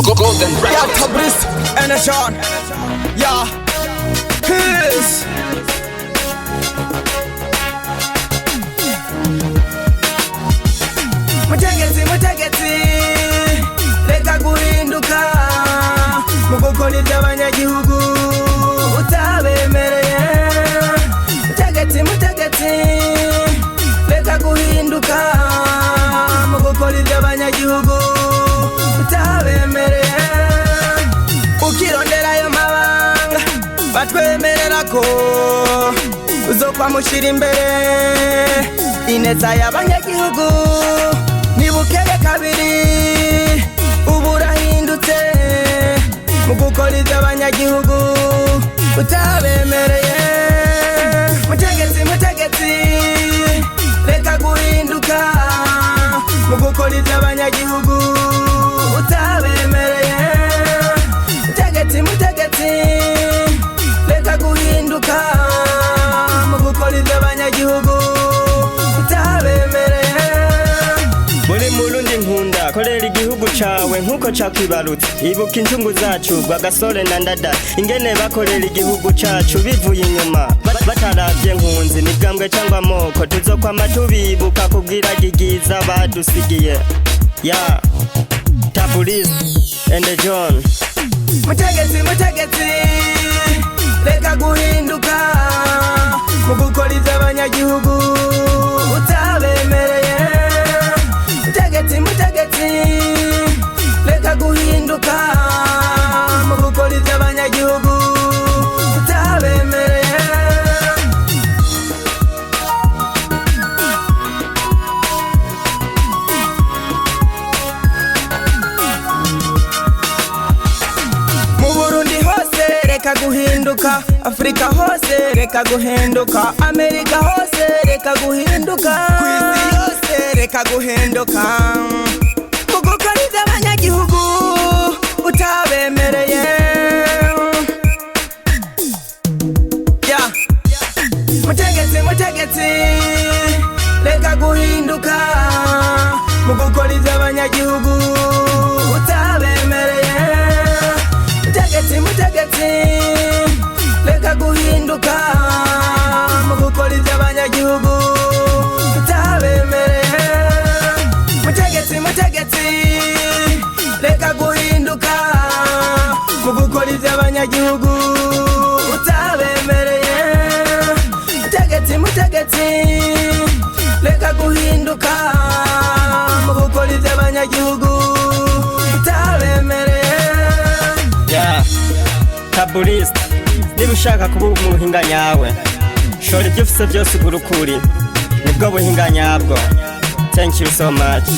Golden Yeah, Records. Tabriz and John. Yeah, peace. Mutegetsi, mutegetsi, reka guhinduka mu gukora iby'abanyagihugu utabemereye. Mutegetsi, mutegetsi, reka guhinduka mu gukora iby'abanyagihugu utabemereye. Ukirondera ayo mabanga batwemerera ko uzokwamushira imbere ineza y'abanyagihugu nibukere kabiri ubu urahindutse mu gukora iby'abanyagihugu utabemereye. Mutegetsi, mutegetsi, reka guhinduka mu gukora iby'abanyagihugu utabemereye. Mutegetsi, mutegetsi, reka guhinduka mu gukora iby'abanyagihugu utabemereye. Muri Murundi nkunda korera igihugu cawe nkuko cakwibarutse. Ibuka injungu zacu Rwagasore na Ndada, ingene bakorera igihugu cacu bivuye inyuma, bataravye nkunzi migambwe cangwa amoko. Tuzokwama tubibuka kubwira gigiza badusigiye. Ya Taburis and John. Mutegetsi, mutegetsi, reka guhinduka mu gukora iby'abanyagihugu utabemereye. Mutegetsi, mutegetsi, reka guhinduka mu gukora iby'abanyagihugu utabemereye. Mu Burundi hose reka guhinduka, Afurika hose reka guhinduka, Amerika hose reka guhinduka, ku isi yose reka guhinduka mu gukora iby'abanyagihugu utabemereye. Yeah. Mutegetsi, mutegetsi, reka guhinduka mu gukora iby'abanyagihugu utabemereye. Mutegetsi, mutegetsi, reka guhinduka mu gukora iby'abanyagihugu utabemereye. Mutegetsi, mutegetsi, reka guhinduka mu gukora iby'abanyagihugu utabemereye. Mutegetsi, mutegetsi, reka guhinduka mu gukora iby'abanyagihugu utabemereye. Ya Taburis, niba ushaka kuba umuhinga nyawe, shora ibyo ufise byose ugura ukuri, nibwo buhinga nyabwo. Thank you so much.